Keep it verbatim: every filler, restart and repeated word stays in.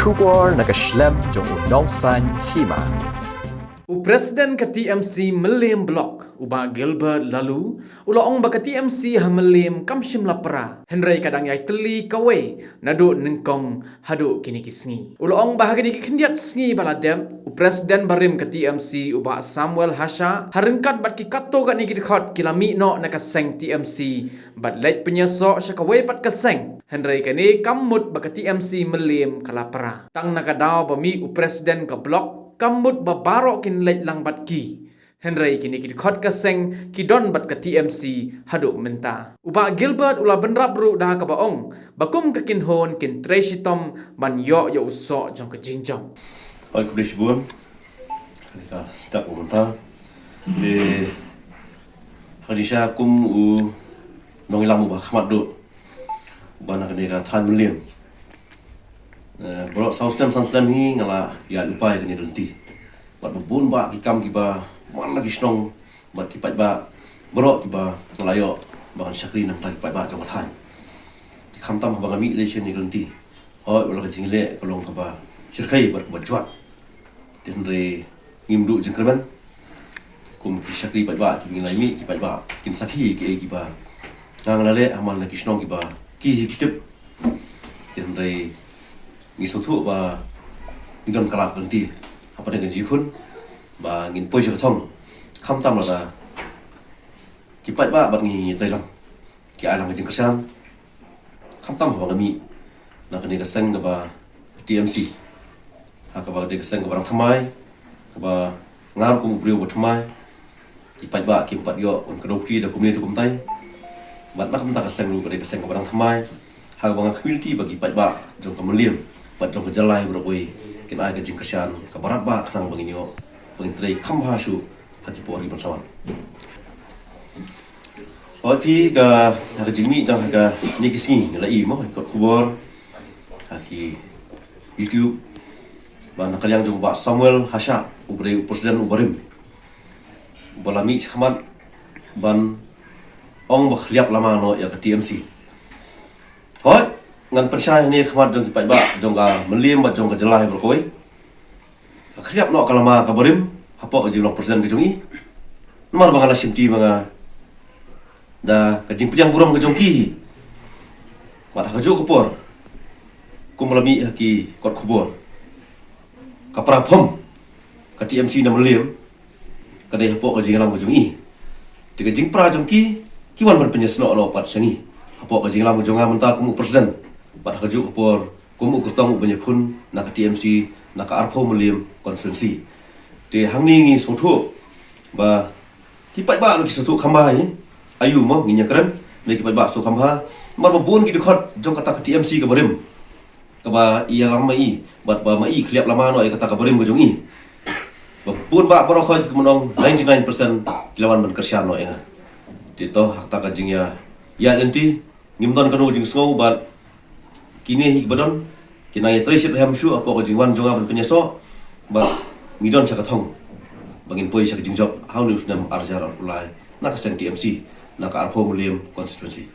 Khubor na ka shlem jong u Nongsaiñ Hima. U President ka T M C Mylliem Block, u Bah Gilbert Laloo, u la ong ba ka T M C ha Mylliem kam shym la pra, hynrei ka dang ïai tylli kawei naduh nyngkong haduh kine ki sngi. U la ong ba ha kine ki khyndiat sngi ba la dep, u President barim ka T M C, u Bah Samuel Hashah, ha ryngkat bad ki katto katne ki dkhot ki la mih noh na ka seng T M C bad leit pynïasoh sha kawei pat ka seng. Hynrei kane kam mut ba ka T M C Mylliem ka la pra. Tang na ka daw ba mih u President ka Block, kam mut ba baroh kin leit lang bad ki. Hynrei kine ki dkhot ka seng ki don bad ka T M C haduh mynta. U Bah Gilbert u la bynrap ruh da kaba ong ba kum ka kynhun kin trei shitom ban ïoh ïa u soh jong ka jingjop. Oi, khublei shibun. Kane ka step u mynta. Te ha jingshisha kum u nongïalam uba khmat duh, uba na kane ka thaiñ Mylliem, eh, baroh saw snem san snem hi nga la ïaid lypa ïa kane ka lynti. Bad ba bun bah ki kam kiba man la ki shnong bad ki paidbah baroh kiba nga la ïoh ba ngan shakri na ka bynta ki paidbah jong ka thaiñ. Te khamtam haba nga mih lei sha kane ka lynti, hooid, wat la ka jingleh ka long kaba shyrkhei bad kaba jwat. Te hynrei ngim duh jingkyrmen. Kum ki shakri paidbah kiba ngi la mih, ki paidbah kin sakhi kiei kiba nga, nga la leh ha man la ki shnong kiba ki hi ki tip. Te hynrei ngi sngewthuh ba ngi don ka lad ka lynti hapdeng ka jingkhun ba ngin poi sha ka thong, khamtam lada ki paidbah bad ngi ngi trei lang, ki ai lang ka jingkyrshan. Khamtam haba nga mih na kane ka seng kaba T M C, ha kaba dei ka seng kaba dang thymmai, kaba nga ruh kum u briew ba thymmai. Ki paidbah kim pat ïoh ban kdew kti da kumne da kumtai. Bad na ka bynta ka seng ruh ka dei ka seng kaba dang thymmai, ha kaba nga khmih lynti ba ki paidbah jong ka Mylliem bad jong ka jylla baroh kawei kin ai ka jingkyrshan kaba radbah khnang ba ngin ïoh ba ngin trei kham bha shuh ha ki por kiban sa wan. Hooid, phi, ka, ha ka jingmih jong nga ha kine ki sngi nga la i mo ha ki kot khubor, ha ki YouTube, ba na ka liang jong u Bah Samuel Hashah, uba dei u President uba rim, uba la mih shakhmat ban ong ba khliap lama noh ïa ka T M C. Hooid, ngan pynshai hangne ha khmat jong ki paidbah jong ka Mylliem bad jong ka jylla baroh kawei. Ka khliap noh ka lama kaba rim hapoh ka jinglong President ka jong i. Namar ba nga la shimti ba nga da ka jingpdiang burom ka jong ki. Bad ha kajuh ka por, kumba la mih ha ki kot khubor, ka pra phom ka T M C na Mylliem ka dei hapoh ka jingïalam ka jong i. Te ka jingpra jong ki, ki wan ban pynïasnoh noh pat sha ngi hapoh ka jingïalam ka jong nga mynta kum u President. Bad ha kajuh ka por kum u kyrtong uba ïakhun na ka T M C, na ka arphew Mylliem constituency. Te hangne ngi sngewthuh ba ki paidbah ruh ki sngewthuh kham bha hi. Aïu mo ngin ïakren, ne ki paidbah sngewthuh kham bha. Namar ba bun ki dkhot jong kata ka T M C kaba rim, kaba i ïalam ma i, bad ba ma i khliap lama noh ïa kata kaba rim ka jong i, ba bun bah baroh khoit ki mynong ninety nine percent ki la wan ban kyrshan noh ïa nga. Te to ha kata ka jingïa, ïa lynti, ngim don kano jingsngew bad kine hi kiba don, ki nang ïatrei shit rhem shuh hapoh ka jingwan jong nga ban pynïasoh, bad ngi don sha ka thong ba ngin poi sha ka jingjop ha une u snem ar hajar arphew lai na ka seng T M C, na ka arphew Mylliem constituency.